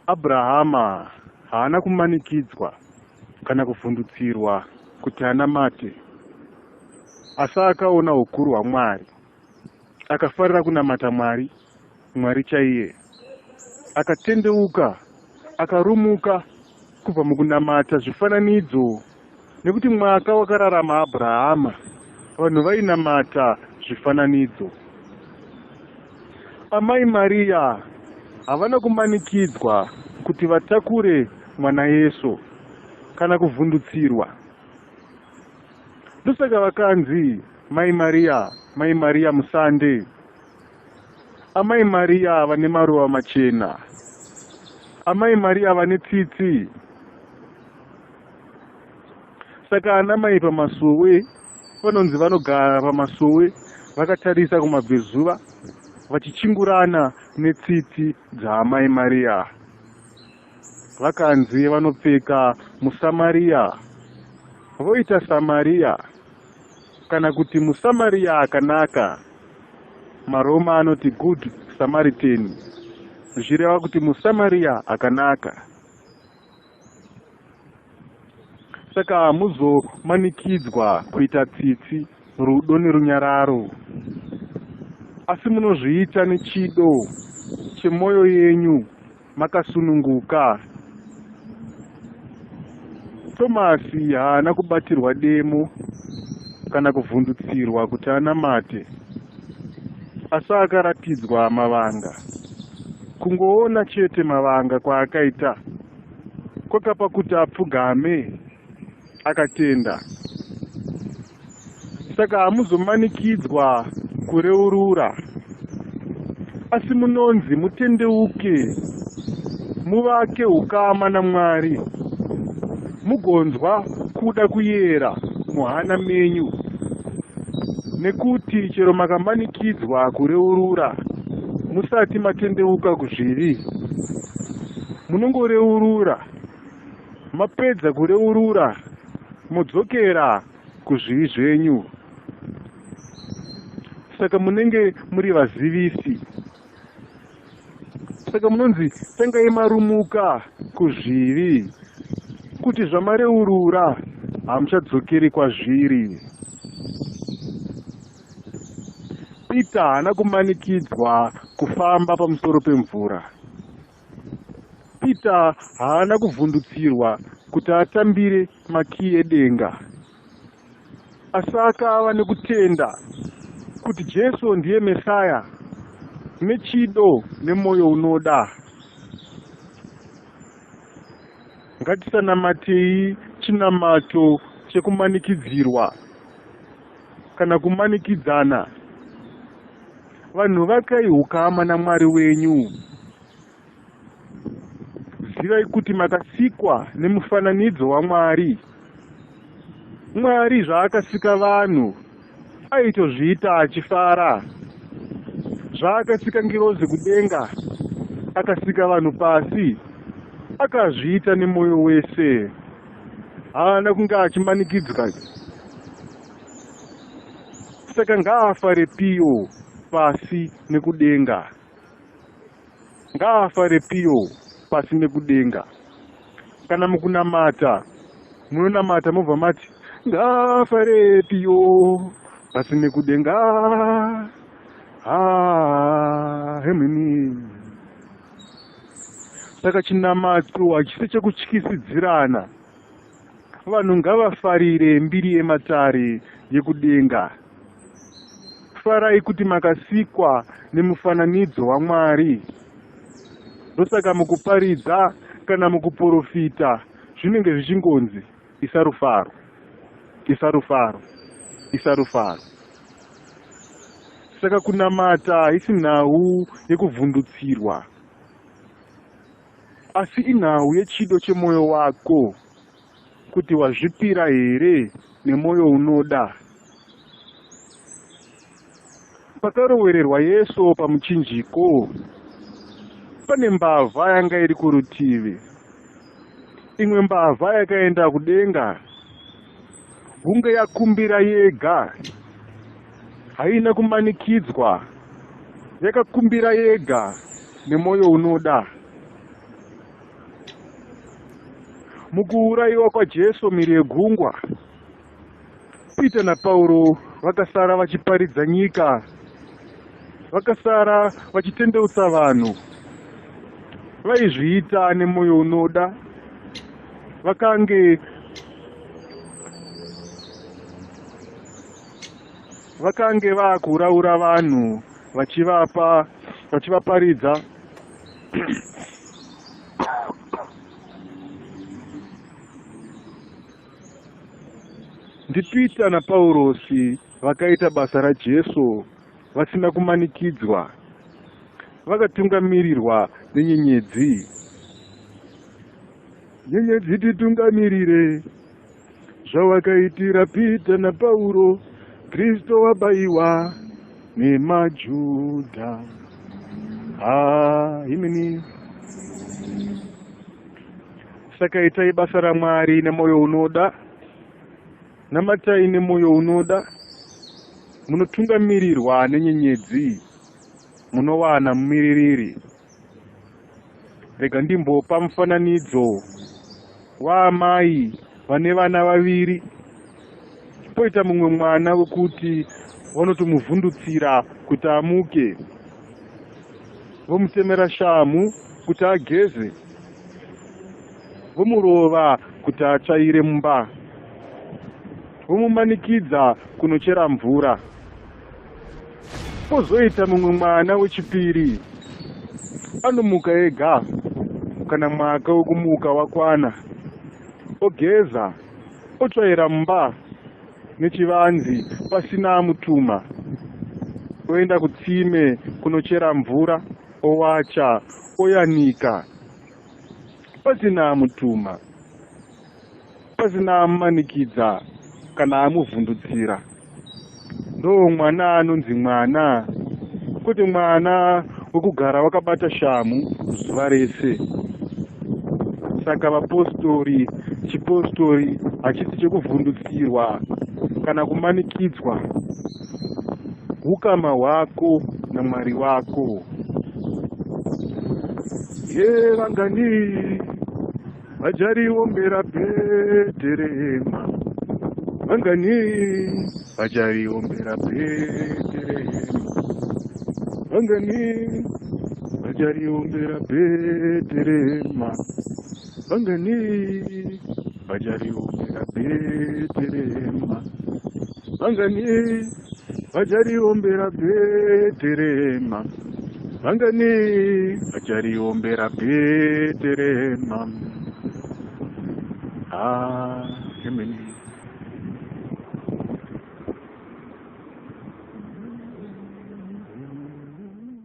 Abrahama haana kumanikidzwa kana kuvhundutsirwa kuti anamate, asi akaona ukuru hwaMwari, akafarira kunamata Mwari, Mwari chaiye. Akatendeuka, akarumuka kubva mukunamata zvifananidzo, nekuti mwaka wakararama Abrahama, vanhu vainamata zvifananidzo. Amai Maria havana kumanikidzwa kuti vatakure mwana Yesu kana kuvhundutsirwa. Ndosaka vakanzi Mai Maria, Mai Maria musande. Amai Maria vane maruva machena. Amai Maria vane tsitsi. Saka ana mai pamasowe vanonzi vanogara pamasowe vakatarisa kumabvezuva vachichingurana netsitsi dzaamai Maria. Vakanzi vanopfeka muSamaria voita Samaria kana kuti muSamaria akanaka. MaRoma anoti Good Samaritan zvichireva kuti muSamaria akanaka. Saka hamuzomanikidzwa kuita tsitsi, rudo nerunyararo, asi munozviita nechido chemwoyo yenyu makasununguka. Tomasi haana kubatirwa demo kana kuvhundutsirwa kuti anamate, asi akaratidzwa mavanga. Kungoona chete mavanga kwaakaita kwakapa kuti apfugame akatenda. Saka hamuzomanikidzwa kureurura, asi munonzi mutendeuke, muvake ukama naMwari, mugonzwa kuda kuyera muhana menyu, nekuti chero makamanikidzwa kureurura musati matendeuka kuzvivi, munongoreurura. Mapedza kureurura modzokera kuzvivi zvenyu. Saka munenge muri vazivisi. Saka munonzi tangai marumuka kuzvivi kuti zvamareurura hamuchadzokeri kwazviri. Peter haana kumanikidzwa kufamba pamusoro pemvura. Peter haana kuvhundutsirwa kuti atambire makiyi edenga, asi akava nekutenda kuti Jesu ndiye Mesaya nechido nemoyo unoda. Ngatisanamatei chinamato chekumanikidzirwa kana kumanikidzana. Vanhu vakai hukama naMwari wenyu. Zivai kuti makasikwa nemufananidzo waMwari. Mwari zvaakasika vanhu aitozviita achifara. Zvaakasika ngirozi kudenga, akasika vanhu pasi, akazviita nemoyo wese. Haana kunge achimanikidzwa. Saka ngaafare piyo pasi nekudenga. Ngaafare piyo pasi nekudenga. Kana mukunamata munonamata mobva mati ngaafare piyo pasi nekudenga. Ha hemheni. Saka chinamato hachisi chekutyisidzirana. Vanhu ngavafarire mbiri yematare yekudenga. Farai kuti makasikwa nemufananidzo waMwari. Ndosaka mukuparidza kana mukuporofita zvinenge zvichingonzi isa rufaro, isa rufaro, isa rufaro. Saka kunamata haisi nhau yekuvhundutsirwa. Asi inhau yechido chemoyo wako kuti wazvipira here nemoyo unoda. Pakarowererwa Yesu pamuchinjiko, pane mbavha yanga iri kurutivi. Imwe mbavha yakaenda kudenga hunge yakumbira yega, haina kumanikidzwa, yakakumbira yega nemwoyo unoda. Mukuurayiwa kwaJesu mhiri yegungwa, Pita naPauro vakasara vachiparidza nyika, vakasara vachitendeutsa vanhu. Vaizviita nemoyo unoda, vakange vakange vaakuraura vanhu vachivapa vachivaparidza. NdiPita naPaurosi vakaita basa raJesu vasina kumanikidzwa, vakatungamirirwa nenyenyedzi. Nyenyedzi titungamirire, zvawakaitira Pita naPauro, Kristo wabaiwa nemaJudha. Ha, himini. Saka itai basa raMwari nemoyo unoda, namatai nemoyo unoda, munotungamirirwa nenyenyedzi, munowana mumiririri. Rega ndimbopa mufananidzo waamai vane vana vaviri, poita mumwe mwana wekuti vanotomuvhundutsira kuti amuke, vomutemera shamhu kuti ageze, vomurova kuti atsvaire mumba, vomumanikidza kunochera mvura. Pozoita mumwe mwana wechipiri anomuka ega kana mwaka wekumuka wakwana, ogeza, otsvaira mumba nechivanzi pasina amutuma, oenda kutsime kunochera mvura, owacha, oyanika pasina amutuma, pasina amumanikidza kana amuvhundutsira. Ndo mwana anonzi mwana, kwete mwana wekugara wakabata shamhu zuva rese. Saka vapostori, chipostori hachisi chekuvhundutsirwa kana kumanikidzwa. Hukama hwako naMwari wako. Ye vangani vachariombera Bheterehema, vangani vachariombera Bheterehema, vangani vachariombera Bheterehema, vangani vachariombera Bheterehema, vangani vachariombera Bheterehema, vangani vachariombera Bheterehema. Ah, amen.